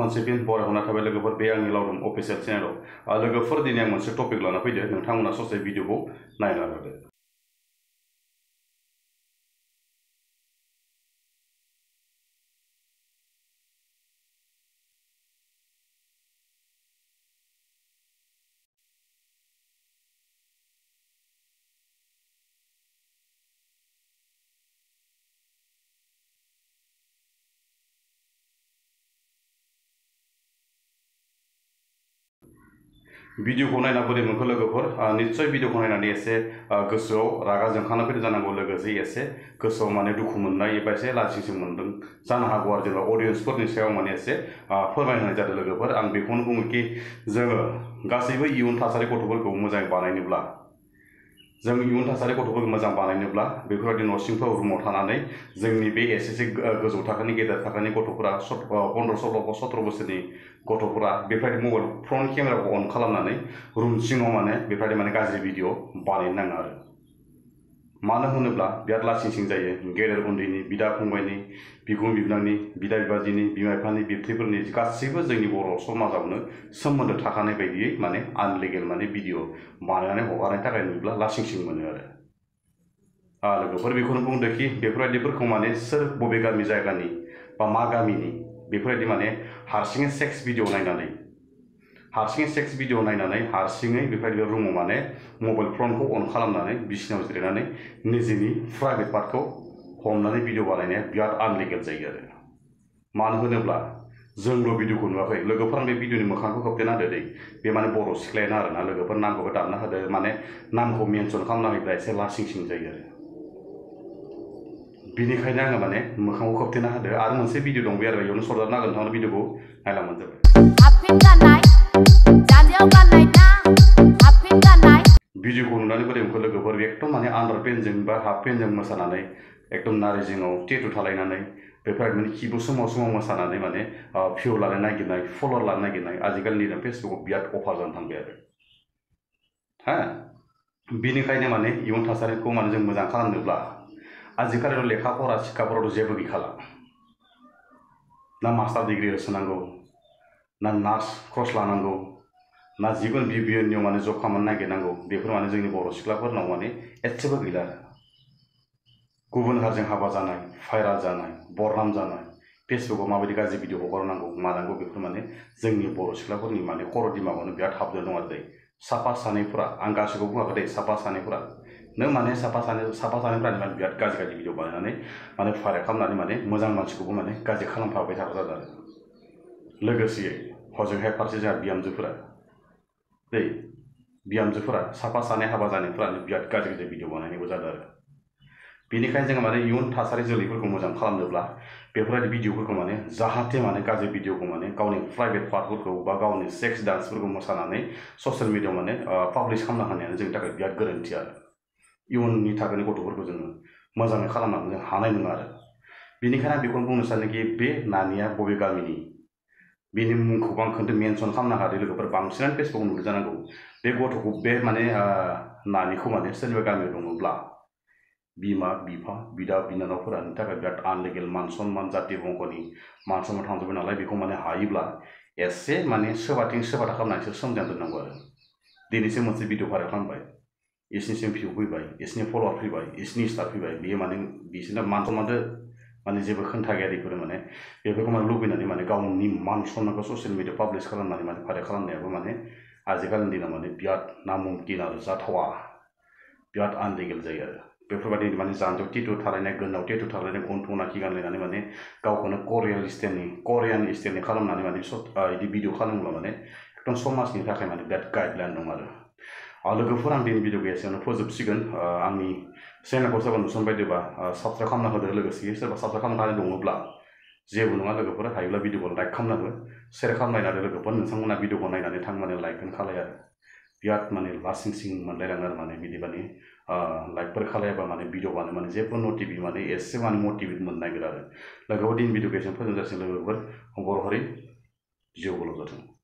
खनसे फिन बरायहरना थाबाय लोगोफोर बे आंनि लावदुम अफिसियेल चेनेलाव लोगोफोर दिनै आं मोनसे टपिक लाना फैदो नोंथांमोना ससे भिडिअखौ नायना लादो। भिडिअखौ नायना बोरै मोनखो लोगोफोर निश्चय भिडिअखौ नायनानै एसे गोसोआव रागा जोंखाना फैदों जानांगौ लोगोसे एसे गोसोआव माने दुखु मोननाय एबा एसे लासिंसिं मोनदों जानो हागौ आरो जेनेबा अडियन्सफोरनि सायाव माने एसे फोरमायनाय जादों लोगोफोर आं बेखौनो बुङो कि जोङो गासैबो इयुन थासारि गथ'फोरखौ मोजाङै बानायनोब्ला जों इयुन थासारि गथ'फोरखौ मोजां बानायनोब्ला बेफोरबायदि न' सिंफ्राव रुमाव थानानै जोंनि बे एसे गोजौ थाखोनि गेदेर थाखोनि गथ'फोरा 15-16-17 बोसोरनि गथ'फोरा बेफोरबायदि मबाइल फ्रन्ट केमेराखौ अन खालामनानै रुम सिङाव माने बेफोरबायदि माने गाज्रि भिडिअ बानायनो नाङा आरो मानो होनोब्ला बिराद लासिंसिं जायो गेदेर उन्दैनि बिदा फंबायनि बिगुमै बिबोनांनि बिदा बिबाजैनि बिमा बिफानि बिबथैफोरनि गासैबो जोंनि बर' समाजावनो सोमोन्दो थाखानाय बायदियै माने आनलिगेल माने भिडिअ बानायनानै हगारनायनि थाखाय नुयोब्ला लासिंसिं मोनो आरो लोगोफोर बेखौनो बुंदो कि बेफोरबायदिफोरखौ माने सोर बबे गामि जायगानि बा मा गामिनि बेफोरबायदि माने हारसिङै सेक्स भिडिअ नायनानै हारसिङै बेफोरबायदि रुमाव माने मबाइल फनखौ अन खालामनानै बिसिनायाव जिरायनानै निजेनि प्राइभेट पार्टखौ हमनानै भिडिअ बानायनाया बिराद आनलिगेल जायो आरो मानो होनोब्ला जोंल' भिडिअखौ नुवाखै लोगोफोर बे भिडिअनि मोखांखौ खोबथेना होदो दै बे माने बर' सिख्लायानो आरोना लोगोफोर नामखौबो दामना होदो माने नामखौ मेनसन खालामना होयोब्ला एसे लासिंसिं जायो आरो बिनिखायनो आङो माने मोखांखौ खोबथेना होदो आरो मोनसे भिडिअ दं बे आरो बेयावनो सरजाबना होगोन नोंथांनो भिडिअखौ नायलांबानो जाबाय भिडिअखौ नुनानै बोरै मोनखो लोगोफोर एकदम माने आन्डार पेन्टजों बा हाफ पेन्टजों मोसानानै एकदम नारि जिङाव टेटु थालायनानै बेफोरबायदि किबु समाव मोसानानै माने भिउ लानो नागिरनाय फल'वार लानो नागिरनाय आजिखालि फेसबुकआव बिराद अफार जानो थांबाय आरो बिनिखायनो माने इयुन थासारिखौ माने जों मोजां खालामनोब्ला आजिखालिथ' लेखा फरा सिक्खाफोरावथ' जेबो गैखाला ना मास्टार डिग्री होसोनांगौ ना नार्स क्रस लानांगौ ना जिखुनु बिबिएननियाव माने जब खालामनो नागिरनांगौ बेफोर माने जोंनि बर' सिख्लाफोरनाव माने एसेबो गैला गुबुन हारिजों हाबा जानाय भाइराल जानाय बरनाम जानाय फेसबुकआव माबायदि गाज्रि भिडिअ हगारनांगौ मानांगौ बेफोर माने जोंनि बर' सिख्लाफोरनि माने खर' दिमागावनो बिराद हाबना दं आरो साफा सानैफोरा आं गासैखौबो बुङाखै दै साफा सानैफोरा नों माने साफा सानैफोरानो माने बिराद गाज्रि भिडिअ बानायनानै माने भाइरेल खालामनानै माने मोजां मानसिखौबो माने गाज्रि खालामफाबाय थाग्रा जादों आरो लोगोसेयै हजोंहाय फारसे जोंहा बिहामजोफोरा साफा सानै हाबा जानायफोरानो बिराद गाज्रि भिडिअ बानायनायबो जादों आरो बेनिखायनो जोङो माने इयुन थासारि जोलैफोरखौ मोजां खालामनोब्ला बेफोरबायदि भिडिअफोरखौ माने जाहाथे माने गाज्रि भिडिअखौ माने गावनि प्राइभेट पार्टफोरखौ बा गावनि सेक्स डान्सफोरखौ मोसानानै ससियेल मिडियाआव माने पाब्लिश खालामनो हानायानो जोंनि थाखाय बिराद गोरोन्थि आरो इयुननि थाखोनि गथ'फोरखौ जोङो मोजाङै खालामनो हानाय नङा आरो बेनिखायनो आं बेखौनो बुंनो सानो कि बे नानिया बबे गामिनि बेनि मुंखौबो आं खोन्था मेनसन खालामनो हादों लोगोफोर बांसिनानो फेसबुकआव नुदों जानांगौ बे गथ'खौ बे माने नानिखौ माने सोरनिबा गामियाव दङब्ला बिमा बिफा बिदा बिनानावफोरानि थाखाय बिराद आनलिगेल मान सनमान जाति बंख'नि मान सनमान थांजोब्बाय नालाय बेखौ माने हायोब्ला एसे माने सोबाथिं सोबाथा खालामनानैसो सोमजाना दोननांगौ आरो दिनैसो मोनसे भिडिअ भाइरेल खालामबाय इसनिसिम भिउ फैबाय इसनि फल'वार फैबाय इसनि स्टार फैबाय बेयो माने बिसोरना मान सनमानदो माने जेबो खोन्था गैया बेफोरो माने बेफोरखौ माने लुबैनानै माने गावनि मान सनमानखौ ससियेल मिडियाआव पाब्लिश खालामनानै माने भाइरेल खालामनायाबो माने आजिखालिनि दिनाव माने बिराद नामुमकिन आरो जाथावा बिराद आनलिगेल जायो आरो बेफोरबायदि माने जानजियाव टेटु थालायनाय गोदोनायाव टेटु थालायनाय गन्थं नाखि गानलायनानै माने गावखौनो करियान स्टाइलनि खालामनानै माने बिदि भिडिअ खालामोब्ला माने एकदम समाजनि थाखाय माने बिराद गाइडलाइन दं आरो लोगोफोर आं दिनै भिडिअखौ एसेयावनो फोजोबसिगोन आंनि चेनेलखौ सोरबा नुसनबायदोबा साबस्क्राइब खालामना होदो लोगोसे सोरबा साबस्क्राइब खालामनानै दङब्ला जेबो नङा लोगोफोर हायोब्ला भिडिअखौ लाइक खालामना हो शेयार खालामलायनानै लोगोफोर नोंथांमोना भिडिअखौ नायनानै थां माने लाइकखौनो खालाय आरो बिराद माने लासिंसिं मोनलायलाङो आरो माने बिदि माने लाइकफोर खालायाबा माने भिडिअ बानो माने जेबो नटिफिक माने एसे माने मटिभेट मोननो नागिरा आरो लोगोफोर दिन भिडिअखौ एसे फोजोबजासिगोन लोगोफोर बर' हारि जिउ गोलाव जाथों।